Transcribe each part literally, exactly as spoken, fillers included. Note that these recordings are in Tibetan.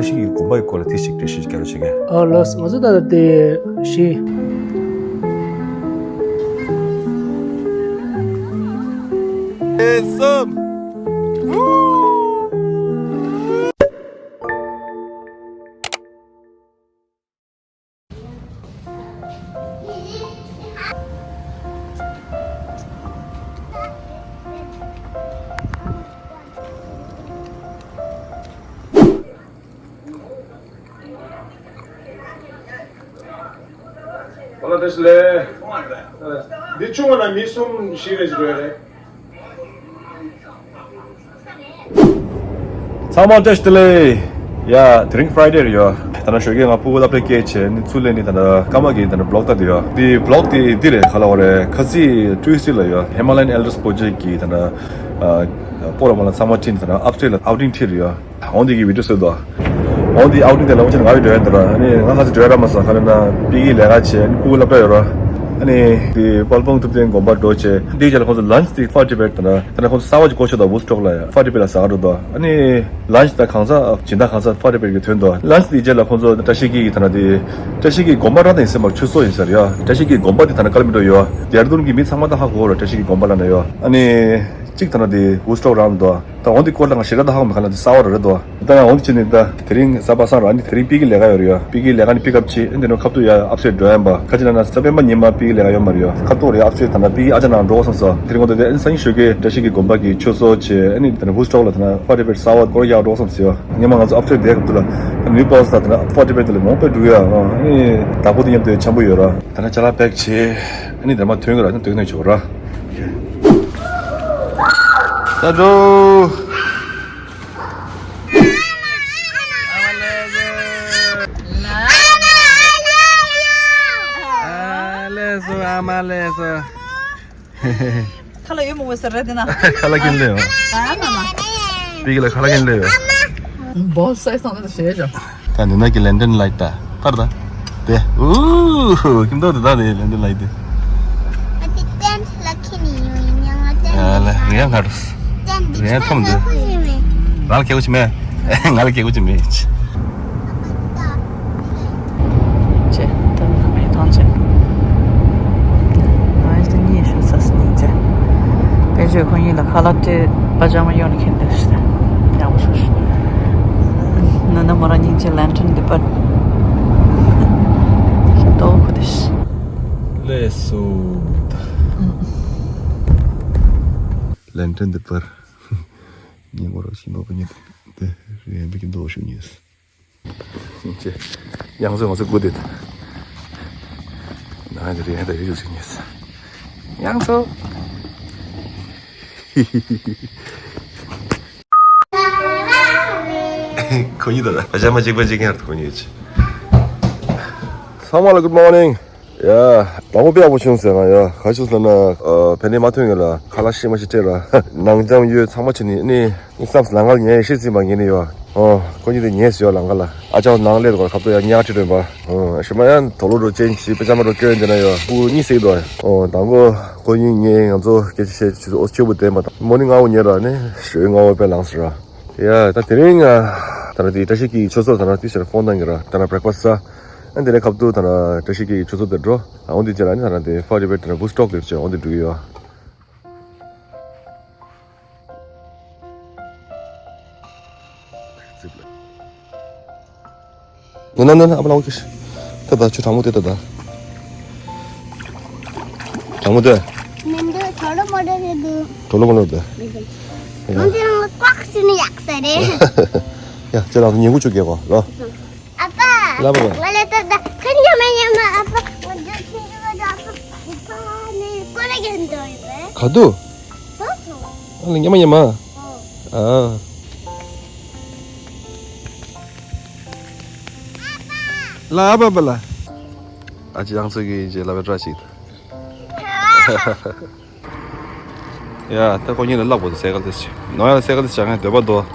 བཀྲ་ཤིས་ཀྱི་དགོན་པ་ཡི་སྐོར་ལ་ཏོག་ཙམ་འགྲེལ་བཤད་རྒྱག་རོགས་བྱེད་གས། ཨོ་ལགས་སོ། ང་ཚོ་ད་ལྟ་དེ་བཞི། ཨེ་གསུམ། ཨོ་ལགས་སོ། འདི་ཆུང་བ་ལ་མི་གསུམ་བཞི་རེ་ཞིག་རེད། ཚང་མ་བཀྲ་ཤིས་བདེ་ལེགས། ཡ། དེ་རིང་Friday རེད་ཡོ། ད་ནང་ཞོགས་ཀས་ང་ཕྲུ་གུ་སློབ་གྲྭ་སྐྱེལ་བྱས་ནི་ཚུར་སླེབས་ནི་ད་ནང་སྐར་མ་གི་ད་ནང་vlog ལྟ་དུ་ཡོ། འདི་vlog དེ་འདི་རེད། ག་ལ་བ་རེད། ཁ་སང་Tuesday ལ་ཡོ། Himalayan Elders Project གི་ད་ནང་སྤོ་ར་མ་ལ་ཚང་མ་ཁྲིད་ནི་ད་ནང་upstate ལ་outing ཁྲིད་རེད་ཡོ། འོང་དེ་གི་video བཟོས་འདུག། འོང་དེ་outing དེ་ལ་འོང་ཆེན་ང་བི་འགྲོ་ཡ་འདུག་ར། ཨ་ནི་ང་ཁ་སང་འགྲོ་ཡ་ར་མ་ས་ཁ་ན་ན་པི་ཀི་ལས་ཀ་བྱས་ནི་ཕྲུ་གུ་སློབ་གྲྭ་ཡོད་ར། ཨ་ནི་དེ་དཔལ་སྤུངས་ཐུབ་བསྟན་དགོན་པ་འགྲོ་བྱས་དེ་རྗེས་ལ་ཁོང་ཚོ་lunch དེ་Far Tibet ད་ནང་ད་ནང་ཁོང་ཚོ་གསར་པ་ཅིག་སྒོ་ཕྱེ་འདུག། Woodstock ལ་Far Tibet ལ་ཟ་ག་འགྲོ་འདུག། ཨ་ནི་lunch ད་གང་ཟག་སྦྱིན་བདག་གང་ཟག་Far Tibet གི་ཐོན་འདུག། Lunch དེ་རྗེས་ལ་ཁོང་ཚོ་བཀྲ་ཤིས་ཀྱི་ད་ནང་དེ་བཀྲ་ཤིས་ཀྱི་དགོན་པ་ར་དང་ཡིན་སེམས་པར་ཆུ་སོ་ཡིན་ཟེར་ཡ། བཀྲ་ཤིས་ཀྱི་དགོན་པ་དེ་ད་ནང་ཀ་ལ་མི་འགྲོ་ཡོ། ཌེ་ར་ལྡུན་གི་མི་ཚང་མ་ད་ཧ་གོ་ར། བཀྲ་ཤིས་ཀྱི་དགོན་པ་ལ་ན་ཡོ། ཨ་ནི་གཅིག་ད་ནང་དེ་Woodstock རང་འདུག། ད་འོང་དེ་སྐོར་ལ་ང་ཞེ་དྲག་ད་ཧ་གོ་མི་ག་ལ་དེ་གསར་པ་ར་རེད་འདུག། ད་ང་འོང་དེ་ཕྱིན་ནི་ད་དེ་རིང་གཟའ་པ་སངས་ར། ཨ་ནི་དེ་རིང་པི་ཀི་ལས་ཀ་ཡོད་རེད་ཡོ། པི་ཀི་ལས་ཀ་ནི་pick up བྱེད། ཨ་ནི་དེ་ནང་ཁ་ཐུག་ཡ་upstate འགྲོ་ཡ་ཡིན་པ། ཁ་ཅིག་ན་ན་གཟའ་སྤེན་པ་ཉིན་མ་པི་ཀི་ལས་ཀ་ཡོད་མ་རེད་ཡོ། ཁ་ཐུག་རེད། upstate ད་ནང་པི་ཀི་ཨ་ཅག་ནང་འགྲོ་བསམ་སོ། དེ་རིང་འོང་དེ་དེ་ཨ་ནི་སང་ཉིན་ཞོགས་ཀས་བཀྲ་ཤིས་ཀྱི་དགོན་པ་གི་ཆུ་སོ་བྱས། ཨ་ནི་དེ་ནང་Woodstock ལ་ད་ནང་Far Tibet གསར་པ་སྐོར་རྒྱག་འགྲོ་བསམ་སོ་ཡོ། སྔོན་མ་ང་ཚོ་upstate དེ་སྐབས་དུ་ལ་ནིའུ་ཕོལ་ས་ད་ནང་Far Tibet དེ་ལ་མང་པོ་འགྲོ་ཡ། ཨ་ནི་བདག་པོ་དེ་མཉམ་དུ་འཆམ་པོ་ཡོད་ར། ད་ནང་ཅ་ལག་pack བྱས། ཨ་ནི་དེ་མ་ཐོན་གི་ར། ཨ་ནི་ཐོན་གི་ནས་ཆོག་ར། ད་འགྲོ། ཨ་ལས་སོ། ཨ་མ་ལས་སོ། ཁ་ལག་ཡོད་མོ་ཟེར་རེད་དེ་ན། ཁ་ལག་གིན་ལེ་ཡོ། ཨ་མ་མ། པི་ཀི་ལ་ཁ་ལག་གིན་ལེ་ཡོ། Both sides on the stage. ད་འདི་ན་གི་London Light ད་པར་ད། དེ། ཨུ་ཧུ། ཁྱིམ་ཐོག་དེ་ད་དེ་London Light དེ། ཨ་ལ་རེ་ཡང་གར། རེ་ཡང་ཐོམ་དེ། ང་ལ་སྐད་གོ་ཅི་མེད། ང་ལ་སྐད་གོ་ཅི་མེད། ཅེ། ད་ནི་མེ་ཐང་ཅེ། ང་ཡི་ད་གཉིད་ཤོར་ས་སི་ནི་ཅེ། དཔེ་བརྗོད་ཁོ་གཉིས་ལ་ཁ་ལག་སྤྲད་པ་ཅང་མ་ཡོང་ནི་ཁྱེར་འདུག་ཤི། ཡག་པོ་ཤོར་ཤི། ན་ན་མོ་རང་སྙིང་རྗེ། Lantern འདི་པར་ཏོག་ཁུ་དེ་ཤི། ལས་སུ་ད། Lantern འདི་པར། ཉིན་མོ་རོ་ཤི་མོ་བ་ཉི་དེ་རེ་འདི་ཀྱི་མདོག་ཤུ་ཉིས། ཡང་ཚོ་ང་ཚོ་སྒུག་བསྡད། ང་འདི་རེད་ད་ཡོད་ཅིག་ཉེས། ཡང་ཚོ། ཁོ་གཉིས་ད་ལ་ཨ་ཅག་མ་གཅིག་པ་གཅིག་ཡར་ཁོ་གཉིས་ཡོད་ཅིག། ཚང་མ་ལ་good morning། ཡ། དང་པོ་དཔེ་ཡག་པོ་བྱུང་ཟེར་ང་ཡ། ག་བྱུང་ཟེར་ན། ཨ། ཕན་ནི་མ་ཐོན་ཡོད་ལ་ཁ་ལག་ཤི་མ་ཤི་སྤྲད་ར། ནང་འཇམ་ཡོད་ཚང་མ་བྱེད་ནི་ནི། ངས་བསམ་ལང་ཀ་ལ་ཉལ་ཡས་ཤེས་ཟིན་པ་ངས་ནི་ཡོད། ཨོ། ཁོ་གཉིས་དེ་ཉལ་ཟེར་ཡོད་ལང་ཀ་ལ། ཨ་ཅག་ནང་སླེབས་དགོས་ཁབ་ཏོ་ཡ་ཉག་ཁྲི་རོན་པ། ཨོ། ཞི་མ་ཡ་དོ་ལོ་འགྲོ་ཅན་ཞི་པ་ཅ་མ་འགྲོ་སྐྱོན་དེ་ན་ཡོད། སྐུ་གཉིས་སྲེག་དོ། ཨོ། དང་པོ་ཁོ་གཉིས་ངས་ང་ཚོ་སྐད་ཆ་བཤད་ཆུ་ཚོད་ཨོ་ཆོས་པོ་བསྟན་པ་དང་མོ་ནི་ང་འོ་ཉལ་ར་ནི་ཞོའི་ང་འོ་པའི་ལངས་ཟེར་ར། ཡ། ད་དེ་རིང་ང་ད་ན་དེ་བཀྲ་ཤིས་ཀྱི་ཆུ་ཚོད་ད་ན་དེ་ཕྱིར་ཕོན་བཏང་གི་ར། ད་ན་breakfast ཟ། ཨ་དེ་ནས་ཁབ་ཏུ་ད་ན་བཀྲ་ཤིས་ཀྱི་ཆུ་ཚོད་དེ་འགྲོ། ཨ་འོ་དེ་ཅི་ར་ནི་ད་ན་དེ་Far Tibet ད་ན་Woodstock དེར་ཅི་འོ་དེ་འགྲོ་གི་ཡོད། ནོ་ནོ་ནོ་ནོ། ཨ་པ་ལ་འོ་ཁེ་ཤི། ད་ད་ཆུ་གྲང་མོ་དེ་ད་ད། གྲང་མོ་དེ། མི་འདུག། གྲོ་ལོ་མོ་རེ་རེད་འདུག། གྲོ་ལོ་མོ་རེད་དེ། མི་འདུག། ཡང་དེ་རང་ལ་ཀོག་ཤི་ནི་ཡག་ས་རེད། ཡ་ཁྱེད་རང་ཚོ་ཉིན་གུང་ཆུ་རྒྱག་གོ་ལོ། ཨ་ཕ། ལ་པ་པ། ང་ལ་ད་ད་ཁ་ཉོ་མ་ཉོ་མ། ཨ་ཕ་ང་ཇོ་ཁྱི་ཉོ་མ་ད། ཨ་ཕ་ཨ་ཕ་ནི་ཀོ་ར་གན་འདོད་ཡོད་པས། ག་དུ། ཨ་ལ་ཉ་མ་ཉ་མ། ཨ། ལ་ཨ་པ་པ་ལ། ཨ་ཅི་ཡང་ཚོད་ཀྱི་རྗེས་ལ་བེ་ཏྲ་ཞིག། ཡ་ད་ཁོ་གཉིས་ལ་ལབ་དགོས། ད་སེ་གལ་དེ་ཞིག་ནོ་ཡ་ལ་སེ་གལ་དེ་ཞིག་ང་འདོད་པ་དོ།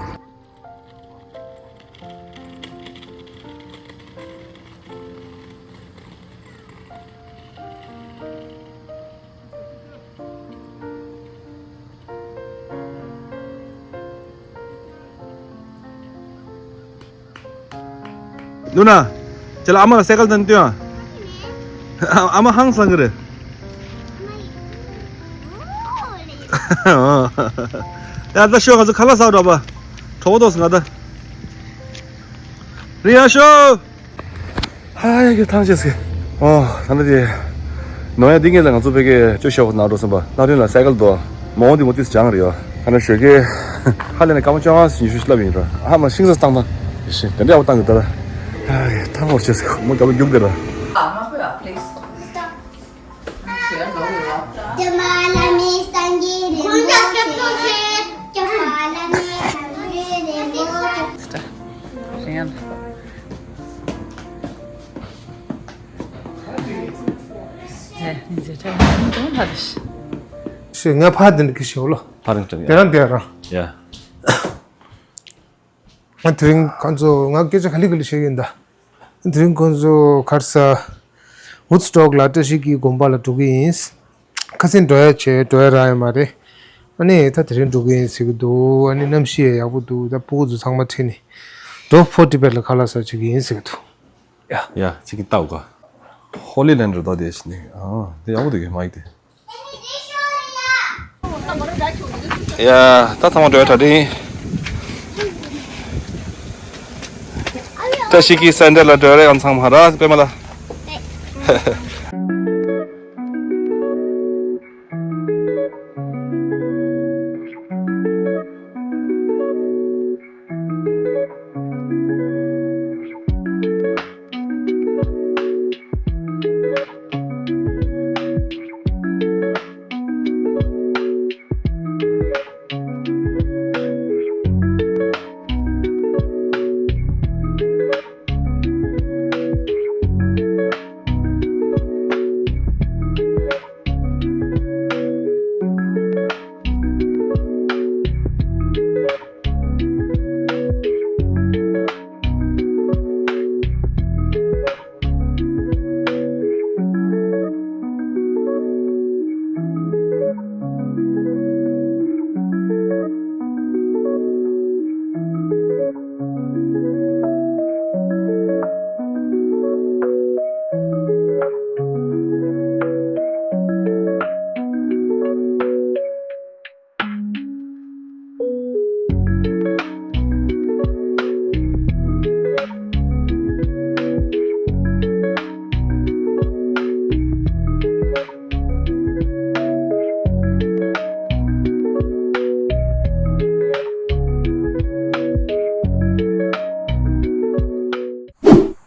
ནུ་ན། ཁྱེད་ལ་ཨ་མ་ལ་སའི་ཀལ་དང་སྟོན་ཨ། ཨ་མ་ཧང་སང་གི་རེད། ཡ་ད་ཤོག་ང་ཚོ་ཁ་ལག་ཟ་འགྲོ་བ། གྲོགས་པོ་ཏོག་ཙམ་ང་ད། རི་ཡ་ཤོག་ཧ་ཡ་གི་ཐང་ཆད་སི། ཨོ་ད་ནི་དེ། ནོ་ཡ་འདི་ངེད་ལ་ང་ཚོ་ཕ་གི་ཅོ་ཤོག་ནང་འགྲོ་སོང་པ་ནག་ཐུན་ལ་སའི་ཀལ་དོ། མོ་འདི་མོ་ཏིས་སྦྱང་རེད་ཡོ། ད་ནི་ཞོགས་ཀས། ཧ་ལས་ནས་སྐར་མ་བཅོ་ལྔ་ཉི་ཤུ་ལབ་ཡིན་ར། ཧ་མ་ཤིང་ས་བཏང་ད། ཤི་དེ་འདྲ་ཡག་པོ་བཏང་གི་ད་ར། ཧ་ཡ་ཐང་འོར་ཆད་སི་མོ་རྒྱབ་ལ་རྒྱུག་དེ་ར། ཞེས་ངས་ཕར་འདི་འདྲ་གི་ཞེས་ལོ། ཕར་འདྲ་དེ་རང་དེ་རང་། ཡ། ང་དེ་རིང་ཁོང་ཚོ་ང་སྐད་ཆ་ག་ལེ་ག་ལེ་བཤད་ཡིན་ད། དེ་རིང་ཁོང་ཚོ་གར་ས་Woodstock་ལ་བཀྲ་ཤིས་ཀྱི་དགོན་པ་ལ་འགྲོ་གི་ཡིན། ཁ་སང་འགྲོ་ཡ་བྱས་འགྲོ་ཡ་རག་ཡ་མ་རེད། ཨ་ནི་ད་དེ་རིང་འགྲོ་གི་ཡིན་ཟེར་གི་འདུག་ཨ་ནི་གནམ་གཤིས་ཡང་ཡག་པོ་འདུག་ད་སྤུ་གུ་ཚོ་ཚང་མ་ཁྲིད་ནས་འགྲོ་ཕོ་ཊི་བེད་ལ་ཁ་ལག་ཟ་བྱེད་ཀྱི་ཡིན་ཟེར་གི་འདུག་ཡ། ཡ་ཅིག་གི་ལྟ་གོ། ཧོ་ལི་ལན་ཌར་དོ་དེ་ཞིག་ནི་ཨ་དེ་ཡག་པོ་འདུག་གི་མ་ཡིག་དེ། ཡ་ད་ཚང་མ་འགྲོ་ཡ་གྲ་སྒྲིག་ཡིན། བཀྲ་ཤིས་ཀྱི་སེན་ཊར་ལ་འགྲོ་རེད་ཨང་ཚང་མ་ར་པད་མ་ལ།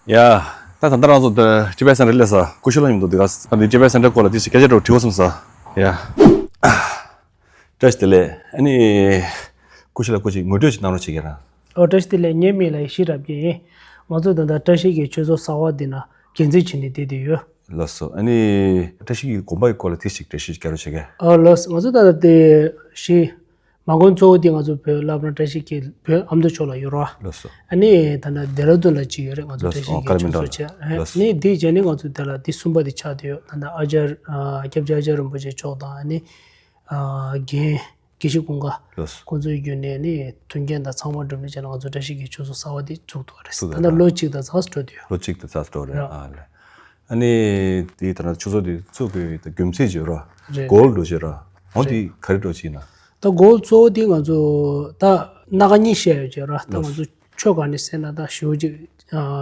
ཡ། ད་ད་ལྟ་རང་ཚོ་འདི་ཅི་པའི་སེན་ཊར་སླེབས་ས་སྐུ་ཞབས་ལ་ཡོང་འདུག་འདི་ག་ས་འདི་ཅི་པའི་སེན་ཊར་སྐོར་ལ་དེ་ཞིག་སྐད་ཆ་འདྲ་བོ་དྲི་བ་གསུངས་ས། ཡ། བཀྲ་ཤིས་བདེ་ལེགས། ཨ་ནི། སྐུ་ཞབས་ལ་སྐུ་ཞབས་ངོ་སྤྲོད་ཅིག་གནང་རོགས་བྱེད་ཀྱི་ར། ཨོ་བཀྲ་ཤིས་བདེ་ལེགས། ངའི་མིང་ལ་ཡེ་ཤེས་རབ་རྒྱས་ཡིན། ང་ཚོ་ད་ལྟ་བཀྲ་ཤིས་ཀྱི་ཆོས་ཚོགས་གསར་བ་འདི་ན་འགན་འཛིན་བྱས་ནས་བསྡད་དེ་ཡོད། ལགས་སོ། ཨ་ནི། བཀྲ་ཤིས་ཀྱི་དགོན་པ་ཡི་སྐོར་ལ་ཐིག་ཞིག་འགྲེལ་བཤད་ཅིག་རྒྱག་རོགས་བྱེད་ཀྱི། ཨོ་ལགས་སོ། ང་ཚོ་ད་ལྟ་དེ་ཞི། མ་དགོན་གཙོ་བོ་འདི་ང་ཚོ་བོད་བླ་བྲང་བཀྲ་ཤིས་ཀྱི་བོད་ཨ་མདོ་ཕྱོགས་ལ་ཡོད་ར། ལགས་སོ། ཨ་ནི་ད་ལྟ་ལྡེ་ར་ལྡུན་ལ་གཅིག་ཡོད་རེད། ང་ཚོ་ལགས་སོ། བཀྲ་ཤིས་ཀྱི་ཆོས་ཚོགས་བྱས། ལགས་སོ། ནི་དེའི་རྗེས་ནི་ང་ཚོ་དེ་ལ་དེ་གསུམ་པ་དེ་ཆགས་བསྡད་ཡོད། ད་ལྟ་ཨ་ཅར་སྐྱབས་རྗེ་ཨ་ཅར་རིན་པོ་ཆེ་མཆོག་དང་ཨ་ནི། རྒན་དགེ་བཤེས་ཀུན་དགའ། ལགས་སོ། ཁོང་ཚོའི་བརྒྱུད་ནས་ནི་མཐུན་རྐྱེན་དང་ཚང་མ་བསྒྲུབས་ནས་བྱས་ན་ང་ཚོ་བཀྲ་ཤིས་ཀྱི་ཆོས་ཚོགས་གསར་བ་དེ་བཙུགས་ཐུབ་པ་རེད། ད་ལྟ་ལོ་གཅིག་དང་ཙག་འགྲོ་བསྡད་ཡོད། ལོ་གཅིག་དང་ཙག་འགྲོ་རེད། ཨ་ལས། ཨ་ནི་དེའི་ཐོག་ན་ཆུ་ཚོད་དེ་བཙུགས་དགོས་དེ་རྒྱུ་མཚན་ཅིག་ཡོད་ར། རེད། གོལ་འགྲོ་བྱེད་ར། འོ་དེ་ག་རེ་འགྲོ་བྱེད་ན། ད་གོལ་གཙོ་བོ་དེ་ང་ཚོ་ད་སྣ་ཁ་གཉིས་བཤད་ཡོད་ཅེས་ར། ད་ང་ཚོ་ཆོས་ག་ནས་ཟེར་ན་ད་ཞེ་པོ་ཅིག་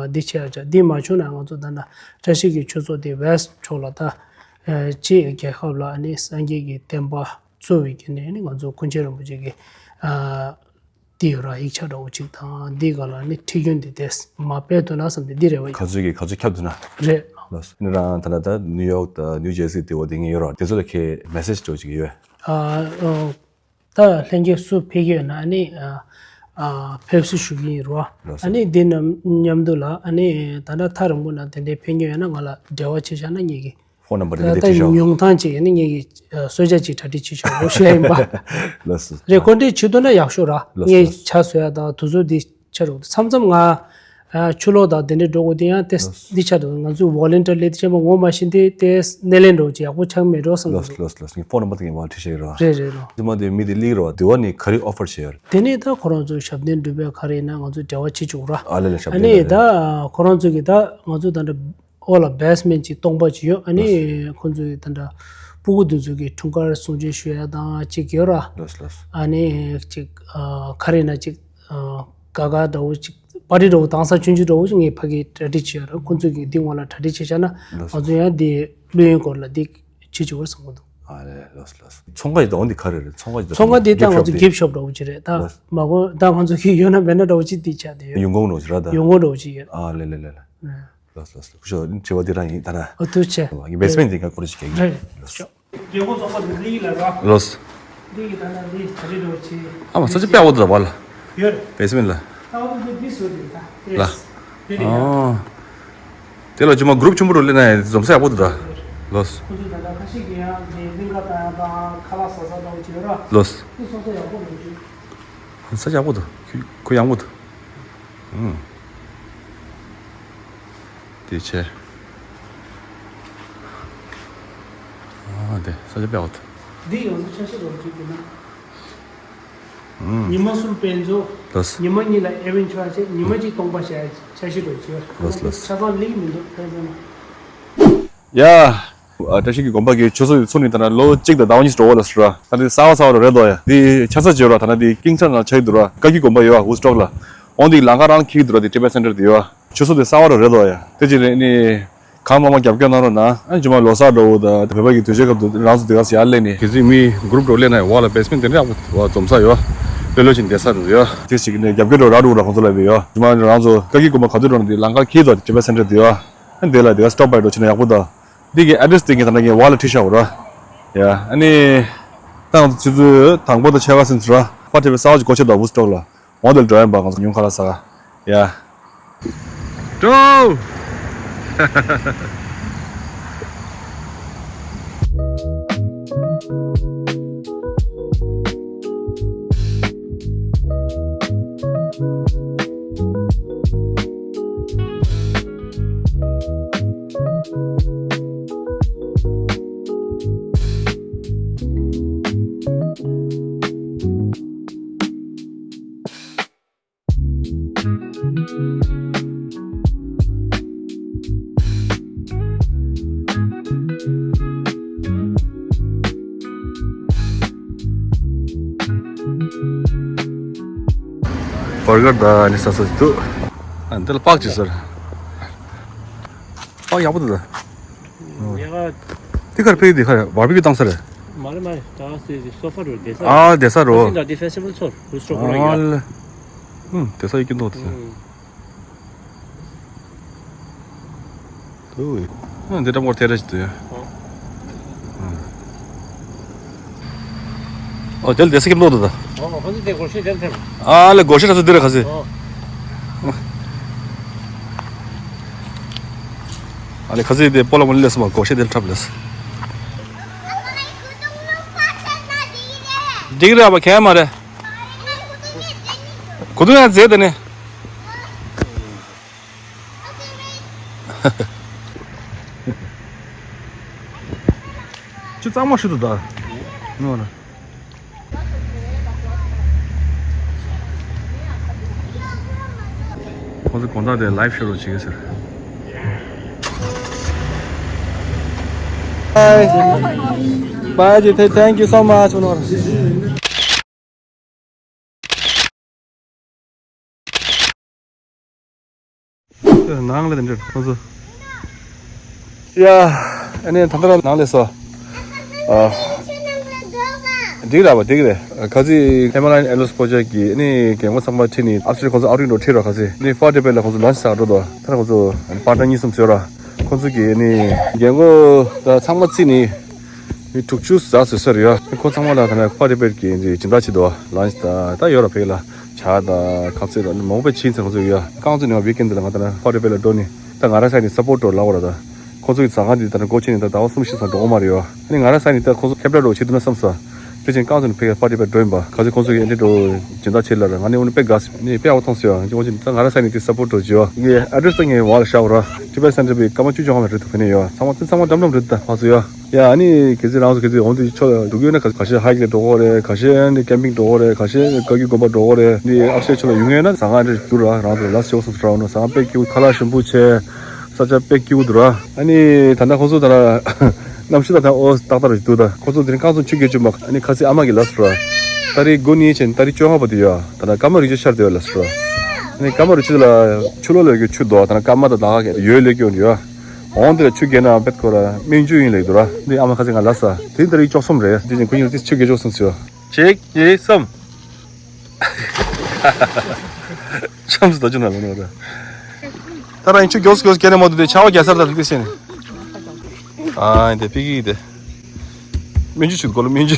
འདི་བྱས་ཡོད་ཅེས། འདི་མ་བྱུང་ན་ང་ཚོ་ད་ན་བཀྲ་ཤིས་ཀྱི་ཆོས་ཚོགས་དེ་བེ་སི་ཕྱོགས་ལ་ད་སྤྱི་རྒྱལ་ཁབ་ལ་ཨ་ནི་སངས་རྒྱས་ཀྱི་བསྟན་པ་གཙོ་བའི་གི་ནས་ཨ་ནི་ང་ཚོ་ཀུན་མཁྱེན་རིན་པོ་ཆེ་གི། འདི་ཡོད་ར། ཡིག་ཆ་འདྲ་བོ་གཅིག་དང་འདི་ག་ལ་ནི་ཁྲིད་རྒྱུན་འདི་དེ་མ་སྤེལ་འདུག་ན་བསམ་སྟེ་འདི་རེ་བ་ཡོད། ག་ཚོད་ཀྱིས་ག་ཚོད་ཁྱབ་འདུག་ན། རེད། ལགས་སོ། ཨ་ནི་རང་ད་ལྟ་ད་ནིའུ་ཡོག་དང་ནིའུ་ཇེར་སི་དེ་བ་དེ་ངས་ཡོད་ར། དེ་ཚོ་ལ་ཁྱེད་མེ་སེཇ་འདྲ་བོ་ཅིག་ཡོད། ཨ་ཨ་ད་ལྷན་རྒྱས་སུ་ཕེབས་ཀྱི་ཡོད་ན་ཨ་ནི་ཨ་ཨ་ཕེབས་བསུ་ཞུ་གི་ཡིན་རོ། ལགས་སོ། ཨ་ནི་འདི་ནམ་མཉམ་དུ་ལ་ཨ་ནི་ད་ལྟ་ཐག་རིང་པོ་ན་དེ་འདྲའི་ཕེབས་མཁན་ཡོད་ན་ང་ལ་འབྲེལ་བ་བྱེད་བཞག་ན་ངེད་ཀྱི། ཕོན་ནམ་བར་ད་འདི་ལྟ་བྲིས་ཤོག་ཉུང་མཐའ་གཅིག་ནི་ངེད་ཀྱི་གསོལ་ཇ་གཅིག་གྲ་སྒྲིག་བྱེད་ཆོག་འོ་ཞུ་ཡ་ཡིན་པ། ལགས་སོ། རེད། ཁོ་འདྲས་བྱེད་ཐུབ་ན་ཡག་ཤོས་ར། ལགས་སོ། ངས་ཇ་བཟོ་ཡ་དང་དུས་ཚོད་འདི་ཆ་རུག་མཚམས་མཚམས་ང་ ཨ་ཆུ་ལོག་དང་དེ་འདྲའི་འགྲོ་དགོས་དེ་ཡང་ཏེ་ལོས། འདི་ཆ་དུ་ང་ཚོའི་ཝོ་ལན་ཊི་ཡར་སླེབས་དེ་ཆེན་པོ་ངོ་མ་ཤེས་དེ་ཏེ་སྣེ་ལེན་འགྲོ་ཅིག་ཡག་པོ་ཆགས་མེད་འགྲོ་བསམ་གི་ལོས་འདུག་ལོས་ལོས། ངའི་ཕོན་ནམ་བར་དེ་ངས་མར་བྲིས་བཞག་ཡོད་ར། རེད་རེད་ལོ། དེ་མ་དེ་མི་དེ་ལིག་ར་བ་དེ་བ་ནི་ག་རེ་ཨོ་ཕར་བྱས་ཡོད་ར། དེ་ནས་ད་ཁོ་རང་ཚོ་ཞབས་བརྟན་འདུས་པའི་ག་རེ་ཡིན་ན་ང་ཚོ་འབྲེལ་བ་བྱེད་ཆོག་ར། ཨ་ལེ་ལེ་ཞབས་ཨ་བརྟན་ནས་ལ་ད་ཁོ་རང་ཚོ་གི་ད་ང་ཚོ་ད་འདྲ་ཨོ་ལ་བེ་སི་མེན་ཊི་ཅིག་སྟོང་པ་ཅིག་ཡོད། ཨ་ལོས། ནི་ཁོ་ཚོ་གི་ད་འདྲ་སྤུ་གུ་དེ་ཚོ་གི་འཁྲུངས་སྐར་སྲུང་བརྩི་ཞུ་ཡ་དང་ཅིག་ཡོད་ར། ལོས་ལོས། ཨ་ནི་ཅིག་ཨ་ག་རེ་ཡིན་ན་ཅིག་ཨ་དགའ་དགའ་འདྲ་བོ་ཅིག་པར་ཊི་འདྲ་བོ་དང་ས་ཆུང་ཆུང་འདྲ་བོ་ཞིག་ངས་ཕ་གིར་གྲ་སྒྲིག་བྱས་ཡོད་ར། ཁོང་ཚོས་ཀྱིས་འདི་སྔོན་ལ་གྲ་སྒྲིག་བྱས་བཞག་ན་ལགས་སོ། ང་ཚོ་ཡང་འདི་ལོས་ཡིན་སྐོར་ལ་འདི་བྱེད་ཆོག་པར་བསམ་གྱི་འདུག་ཨ་ལས་ལགས་སོ་ལགས་སོ། ཚོང་ཁང་ཡིན་ད་འོང་འདི་ག་རེ་རེད། ཚོང་ཁང་ཡིན་ད་ཚོང་ཁང་འདི་ད་ང་ཚོ་གིབ་ཤོབ་འདྲ་བོ་ཅིག་རེད་ད། ལགས། མ་གོ་ད་ང་ཚོ་གིས་ཡོད་ན་མེད་ན་འདྲ་བོ་ཅིག་འདི་ཆགས་བསྡད་ཡོད། ཡོང་ཁུངས་འདྲ་བོ་ཅིག་རེད་ད། ཡོང་ཁུངས་འདྲ་བོ་ཅིག་ཡོད། ཨ་ལས་ལས་ལས་ལས། ཨ། ལགས་སོ་ལགས་སོ། ཁུ་ཤོ་དྲི་བ་འདི་རང་ཡིན་ད་ན། ཨོ་ཐུགས་རྗེ་ཆེ། ཡིན་བེ་སི་མེན་ཊི་འདི་ག་སྐོར་ཅིག་རྒྱག་གི་རེད་ཡིན། ལགས་སོ། རྒྱལ་སྒོ་བཙོག་པ་དེ་ལི་ལ་ར། ལགས་སོ། འདི་གི་ད་ལྟ་འདི་ག་རེ་འགྲོ་ཆེ། ཨ་མ་ས་ཆ་དཔེ་ཡག་པོ་འདུག་ད་བ་ལ། ཡོད། བེ་སི་མེན་ཊི་ལ། ད་འོ་འདི་འདི་བཟོ་འདི་ད། ལ། འདི་རེད་ཡ། ཨ། དེ་ལ་ཅུ་མ་གུ་རུབ་ཆེན་པོ་རུ་སླེབས་ན་ཡང་འཛོམས་ས་ཡག་པོ་འདུག་ད། ལགས་སོ། ཁོ་ཚོ་ད་ལྟ་ཁ་ཤས་ཀྱིས་ཡང་འདི་གླིང་ག་དང་ཡང་དང་ཁ་ལག་ཟ་ས་འདྲ་བོ་ཅིག་ཡོད་ར། ལགས་སོ། འདི་སོང་ས་ཡག་པོ་རེད་ཅིག་ས་ཆ་ཡག་པོ་འདུག་ཁོ་ཡག་པོ་འདུག་ཨང་། དེ་བྱས། ཨ་དེ་ས་ཆ་དཔེ་ཡག་པོ་འདུག་འདི་ཡོངས་སུ་ཆ་ཤས་རོགས་བྱེད་དགོས་ན། ཨང་། ཉི་མ་གསུམ་དཔེ་མཛོད། ལགས། ཉི་མ་གཉིས་ལ་ཨེ་ཝེན་ཅུར་བྱས། ཉི་མ་གཅིག་སྟོང་པ་བྱས། ཆ་ཤས་རོགས་བྱེད། ལགས་ལགས། ཆ་ཚང་ལེགས་མི་འདུག་ཕན་ཚུན། ཡ། ཨ། བཀྲ་ཤིས་ཀྱི་དགོན་པ་གི་ཆུ་ཚོད་ཚུགས་ནས་ད་ལོ་གཅིག་དང་ཟླ་བ་གཉིས་འགྲོ་བ་ལ་ཟེར་བ། ད་འདི་གསར་པ་གསར་པ་རེད་དོ་ཡ། འདི་ཆ་ས་བརྗེ་བ་ད་ན་འདི་ཀིང་ཆ་ན་ཆ་ཡི་འདུག་ར། བཀའ་བརྒྱུད་དགོན་པ་ཡོད་ཨ་ཝུ་སི་ཊོག་ལ། འོང་འདི་ལམ་ཁ་རང་འཁྱེར་འདུག་ར། འདི་ཊི་བེཊ་སེན་ཊར་འདི་ཡོད་ཨ། ཆུ་ཚོད་འདི་གསར་པ་རེད་དོ་ཡ། དེ་ཅི་རེད་ནི། གང་མང་མང་རྒྱབ་སྐྱོར་གནང་རོགས་གནང་། ཨ་ནི་རྗེས་མ་ལོ་གསར་འགྲོ་བ་དང་བོད་པ་གི་དུས་ཆེན་སྐབས་དུ་རང་ཚོ་འདི་ག་ས་ཡར་སླེབས་ནས་གལ་སྲིད་མི་གུ་རུབ་འགྲོ་སླེབས་ན་ཡང་བ་ལ་བེ་སི་མེན་ཊི་དེ་འདྲ་ཡག་པོ་འཛོམས་ས་ཡོད་ཨ། ལྷོད་ལྷོད་བྱས་ནས་བསྡད་ས་རེད་ཡ། དེ་ཞིག་ནས་རྒྱབ་སྐྱོར་འགྲོ་རག་འགྲོ་ར་ཁོང་ཚོ་ལ་བས་ཡ། རྗེས་མ་རང་ཚོ་བཀའ་བརྒྱུད་དགོན་པ་ག་དུས་འགྲོ་ན་འདི་ལམ་ཁ་འཁྱེར་དང་ཊི་བེཊ་སེན་ཊར་འདི་ཡོད་ཨ། ཨ་ནི་དེ་ལ་འདི་ག་སི་ཊོབ་བྷའི་འགྲོ་བྱས་ན་ཡག་པོ་འདུག་འདི་གི་ཨེ་ཌི་རེ་སི་འདི་གི་ད་ནང་གི་བ་ལ་བྲིས་བཞག་ཡོད་ར། ཡ། ཨ་ནི། ད་ང་ཚོ་ཆུ་ཚོད་དང་པོ་དང་ཕྱེད་ཀ་ཟིན་ཚར་ར། ཕར་ཊི་བེཊ་གསར་པ་ཅིག་སྒོ་ཕྱེ་འདུག་ཝུ་སི་ཊོག་ལ། འོ་དེར་འགྲོ་ཡིན་པ། ང་ཚོ་ཉུང་ཁ་ལ་ཟ་ག་ཡ། འགྲོ། བར་གར་དང་ནི་ཟ་ས་འདུག་ཨ་འདི་ལ་པག་ཅིག་ཟེར། པག་ཡག་པོ་འདུག་ད། ཉེ་ག་དེ་གར་ཕེབས་དེ་གར་བར་བི་ཀྱུ་བཏང་ས་རེད། མ་རེད་མ་རེད། ད་སི་སི་སོ་ཕ་རུ་བསྡད་ས་རེད། ཨ་བསྡད་ས་རོ། ཨ་ད་དེ་ཕེ་སི་ཊི་བལ་ཚོར་རུ་སོ་ཁོ་རང་ཡོད། ཨ་ལེ། ཨུམ་བསྡད་ས་ཡི་ཀྱི་འདུག་དེ། ཨུམ། དུ། ཨ་འདི་འདྲ་མོར་ཐེ་རེ་ཞིག་དུ་ཡོད། ཨོ། ཨོ་དེ་ལ་བསྡད་ས་ཀྱི་འདུག་ད། ཨོ་ཁོ་ཚོ་དེ་སྒོར་གཞས་དེ་ལ་ཐེབས། ཨ་ལེ་སྒོར་གཞས་ད་ཚོ་འདི་རེད་ཁ་སི། ཨོ། ཨ་ལེ་ཁ་སི་དེ་སྤོ་ལོ་མོ་ལེ་སོ་མ་སྒོར་གཞས་དེ་ལ་འཁྲབ་ལེ་སོ། འགྲིག་རེད་པ་གས་མ་རེད། གོ་ཐུང་ཡང་མཛེས་དེ་ནི། ཅི་གཙང་མ་ཞིག་འདུག་ད། ནོར། ཁོང་ཚོ་དགོང་དག་དེ་ལའིབ་ཤོ་རུ་བྱེད་ཀྱི་ཟེར། Bye. Bye, Jithe. Thank you so much. ནང་ལ་དེ་འདྲ་ཁོང་ཚོ། ཡ། ཨ་ནི་ད་ལྟ་ནང་ལ་སོ། ཨ། འགྲིག་ར་བ་འགྲིག་རེད། ཁ་སི་ཧི་མ་ལ་ཡན་ཨེ་ལི་སི་པོ་ཇེག་གི་ཨ་ནི་རྒན་གོག་ཚང་མ་ཁྲིད་ནས་ཨབ་སི་ཁོང་ཚོ་ཨའུ་ཊིང་འགྲོ་ཁྲིད་ར། ཁ་སི་ནི་ཧྥ་ཊི་པེ་ལ་ཁོང་ཚོ་ལན་ཆི་ཟ་འགྲོ་འདུག་ད་ཁོང་ཚོ་པར་ཊི་ནར་གཉིས་གསུམ་བཟོས་ར། ཁོང་ཚོ་གི་ཨ་ནི་རྒན་གོག་ད་ཚང་མ་རྩིས་ནི། མི་དྲུག་ཅུ་ཟ་ཟོས་ས་རེད་ཡ། ཁོ་ཚང་མ་ལ་ད་ནི་ཧྥ་ཊི་པེ་གི་སྦྱིན་བདག་བྱེད་དོ། ལན་ཆི་ད་ད་ཡོད་ར། ཕ་གི་ལ་ཇ་དང་ཁ་ཟས་དང་མང་པོ་ཕྱིན་ཚར་ཁོང་ཚོ་ཡ། རྐང་ཚོ་ནི་ང་ཝིག་ཨེན་ཌི་ལ་ང་ད་ནི་ཧྥ་ཊི་པེ་ལ་འགྲོ་ནི། ད་ང་རང་ས་ནི་སབ་པོར་ཊི་འགྲོ་ལབ་པ་ར། ད་ཁོང་ཚོ་གི་ཟ་ཁང་འདི་ད་ནི་སྒོ་ཕྱེ་ནི་ད་ཟླ་བ་གསུམ་བཞི་ཙམ་འགྲོ་འོང་མ་རེད་ཡ། ཨ་ནི་ང་རང་ས་ནི་ད་ཁོང་ཚོ་ཁྱབ་བསྒྲགས་འགྲོ་བྱེད་འདུག་ན་བསམ་ས། དེ་བཞིན་རྐང་བཙུགས་ནས་ཕ་གིར་པར་ཊི་དཔེ་འགྲོ་ཡིན་པ། ག་ཚོད་ཁོང་ཚོ་གིས་ཨེ་འདྲ་འགྲོ་སྦྱིན་བདག་བྱེད་ལ་ར། ང་ནི་འོ་ན་དཔེ་དགའ་སོང་། ནི་དཔེ་ཨ་བ་མཐོང་སོང་ཡ། འོ་ཅི་ད་ང་ར་ས་ནས་དེ་སབ་པོར་འགྲོ་བྱེད་ཡ། ཡི་ཨེ་ཌི་རེ་སི་ད་ངས་ཝལ་ལ་བཞག་ར། ཊི་བེཊ་སེན་ཊར་པའི་སྐར་མ་བཅུ་བཅོ་ལྔ་མ་རེད་དུ་ཕེ་ནས་ཡོད། ཚང་མ་ཚང་མ་འགྲམ་འགྲམ་རེད་ད་ཕ་ཚོ་ཡ། ཡ་ཨ་ནི་གལ་སྲིད་རང་ཚོ་གལ་སྲིད་འོང་དུས་ཕྱོགས་ལ་འགྲོ་གི་ཡོད་ན་ག་ག་ཤེད་ཧའི་ཀི་ལ་འགྲོ་གི་རེད། ག་ཤེད་ནི་ཀེམ་པིང་འགྲོ་གི་རེད། ག་ཤེད་བཀའ་བརྒྱུད་དགོན་པ་འགྲོ་གི་རེད། འདི་ཨ་ཕྱི་ཕྱོགས་ལ་ཡོང་ཡོད་ན་ཟ་ཁང་འདྲ་ཞིག་འདུག་ར། རང་ཚོ་ལ་ལ་ཞོག་སོང་ཟེར་ར། འོ་ན་ཟ་ཁང་དཔེ་སྐྱིད་པོ། ཁ་ལག་ཞིམ་པོ་བྱས། ས་ཆ་དཔེ་སྐྱིད་པོ་འདུག་ར། ཨ་ནི་ད་ལྟ་ཁོ་ཚོ་ད་ལ་གནམ་གཤིས་ད་ལྟ་ཨོ་ཏག་ཏག་རེད་འདུག་ད་ཁོ་ཚོ་དེ་རིང་རྐང་བཙུགས་ཆུ་རྐྱལ་བཅུག་མ། ཨ་ནི་ཁ་སང་ཨ་མ་གིས་ལབ་སོང་ར། ཏ་རིག་དགུ་ནས་བྱས་ནས་ཏ་རིག་བཅོ་ལྔ་བར་དུ་ཡོད། ད་ལྟ་སྐར་མ་རིག་ཆུ་ཤར་བསྡད་ཡོད་ལབ་སོང་ར། ཨ་ནི་སྐར་མ་རིག་ཆུ་ལ་ཆུ་ལོག་ལས་ཀྱི་ཆུ་འདུག་ད་ལྟ་སྐར་མ་དང་ད་ག་ཡོལ་ལས་ཀྱི་ཡོད། འོང་དེ་ལ་ཆུ་རྐྱལ་ན་བེད་ཁོ་ར་སྨན་ཆུ་ཡིན་ལེགས་འདུག་ར། འདི་ཨ་མ་ཁ་སང་ང་ལབ་ས། དེ་ཏ་རིག་བཅུ་གསུམ་རེད། དེ་བཞིན་ཁོ་གཉིས་ལ་ཆུ་རྐྱལ་བཅུ་གསུམ་ཟེར། གཅིག་གཉིས་གསུམ། ཆམ་སུ་ད་ཆུ་ན་ལོ་ནོ་ད། ད་རང་ཆུ་མགྱོགས་མགྱོགས་རྐྱལ་ནས་མ་འདུག་དེ་ཆར་པ་རྒྱག་ས་རེད་ད། དེ་བྱས་ནས། ཨ་འདི་ཕི་གི་དེ། སྨན་ཆུ་ཆུ་གོ་ལ་སྨན་ཆུ།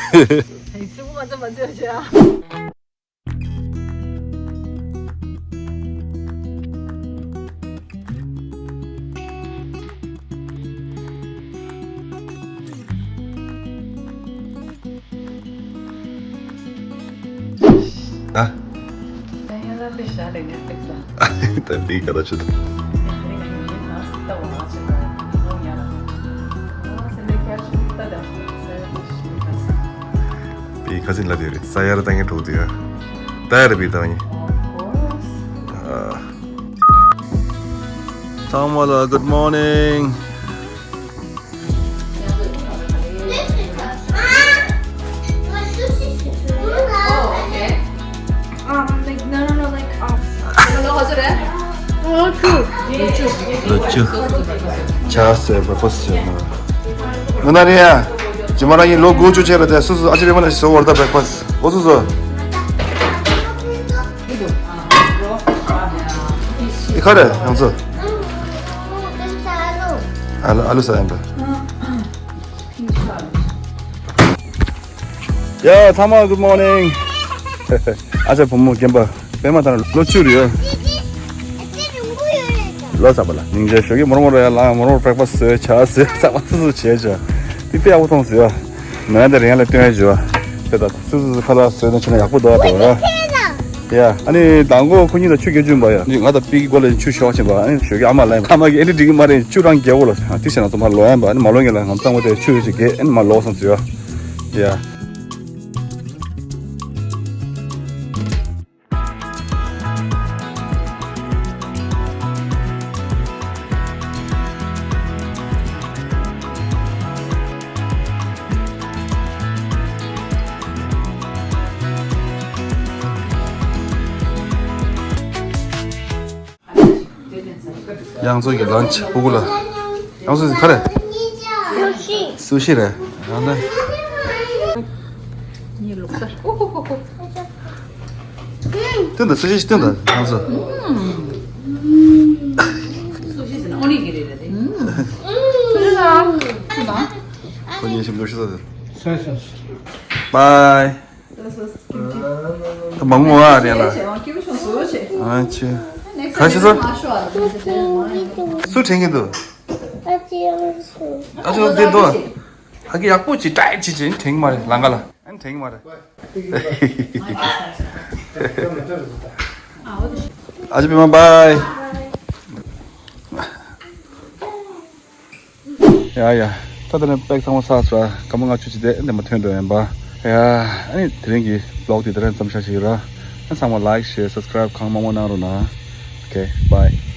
ཨ། ད་འདི་ག་ད་ཆུ་ད། པི་ཁ་སིན་ལ་དེ་རེད། ས་ཡ་ར་ད་ངས་འགྲོ་དུས་ཡ། ད་ཡ་ར་པི་ད་ངས། ཨ། ཚང་མ་ལ་good morning། Um, like, no, no, no, like, um, ལོ་བཅུ། ལོ་བཅུ། ཆ་ཟེར་བ་ཕོ་ཟེར་ན། ང་ན་རེ་ཡ། ཇི་མ་ར་ཡིན་ལོ་དགུ་བཅུ་བྱས་ར་དེ་སུ་སུ་ཨ་ཅི་རེ་མ་ན་ཞིག་སོ་བར་ད་བེག་ཕ་སི་འོ་སུ་སུ། འདི་ག་རེ་ཡང་ཚོ། ཨ་ལ་ཨ་ལུ་ས་ཡིན་པ། ཡ་ཚང་མ་good morning། ཨ་ཅག་བུ་མོ་རྒན་པ་པད་མ་དང་ལོ་བཅུ་རེད། ལོ་ཚ་པ་ལ་སྙིང་རྗེ་ཞོགས་ཀྱི་མོར་མོར་ཡ་ལ་མོར་མོར་བེག་ཕ་སི་བཟོས་ཆ་བཟོས་ཚ་པ་སུ་སུ་བྱས་བྱ། དེ་དཔེ་ཡག་པོ་མཐོང་སོང་ཡ། ནང་དེ་རིང་ལ་སྟོན་བྱ། དེ་ད་སུ་སུ་སུ་ཁ་ལག་བཟོས་ན་ཆ་ན་ཡག་པོ་འདུག་ཨ་དོ་ཡ། ཡ། ཨ་ནི་དང་པོ་ཁོ་གཉིས་ལ་ཆུ་རྐྱལ་བཅུག་པ་ཡ། ཨ་ནི་ང་དང་པི་གི་སྒོ་ལ་ཆུ་ཤོག་ཕྱིན་པ། ཨ་ནི་ཞོགས་ཀྱི་ཨ་མ་ལ་ཨ་མ་གིས་ཨེ་འདྲ་འགྲིག་གི་མ་རེད། ཆུ་རང་རྒྱག་དགོས་ལ། དེ་བྱས་ན་ང་ཚོ་མར་ལོག་ཡིན་པ། ཨ་ནི་མར་ལོག་ངེས་ལ་ང་ཚོ་གཙང་པོ་དེ་ཆུ་ཞིག་རྒྱག་ཨ་ནི་མར་ལོག་སོང་ཟེར་ཡ། ཡ། ཡང་ཚོ་གི་ལན་ཆི་ཕྲུ་གུ་ལ། ཡང་ཚོ་གི་ག་རེ། སུ་ཤི། སུ་ཤི་རེད། ཡང་ན། སྟོན་དང་། སུ་ཤི་སྟོན་དང་། ཡང་ཚོ། སུ་ཤི་ཟེར་ན་ཨོ་ནི་གི་རེད་རེད། ཁོ་གཉིས་ཞིམ་འདུག་ཤི་ས་དེ། Bye། མང་མོ་ཨ་རེད་ལ། ཨ་ཅེ། ག་ཤི་ས། སུ་དྲན་གྱི་འདུག་ཨ་ཅེ་འདི་འདུག་ཧ་གི་ཡག་པོ་ཅིག་ཏྲའི་ཅིག་ཅིག་དྲན་གྱི་མ་རེད། ལང་ཀ་ལ་ཨ་དྲན་གྱི་མ་རེད། ཨ་ཅེ་པད་མ་bye། ཡ་ཡ། ད་ལྟ་ནས་པེག་ཚང་མ་ཚར་སོང་། སྐར་མ་ལྔ་བཅུ་ཅིག་དེ་འདི་མ་ཐོན་འགྲོ་ཡིན་པ། ཡ། ཨ་ནི་དེ་རིང་གི་བི་ལོག་དེ་དེ་རིང་ཙམ་བཞག་བྱེད་ཀྱི་ར། ཨ་ཚང་མ་like share subscribe གང་མང་མང་གནང་རོགས་གནང་། Okay bye།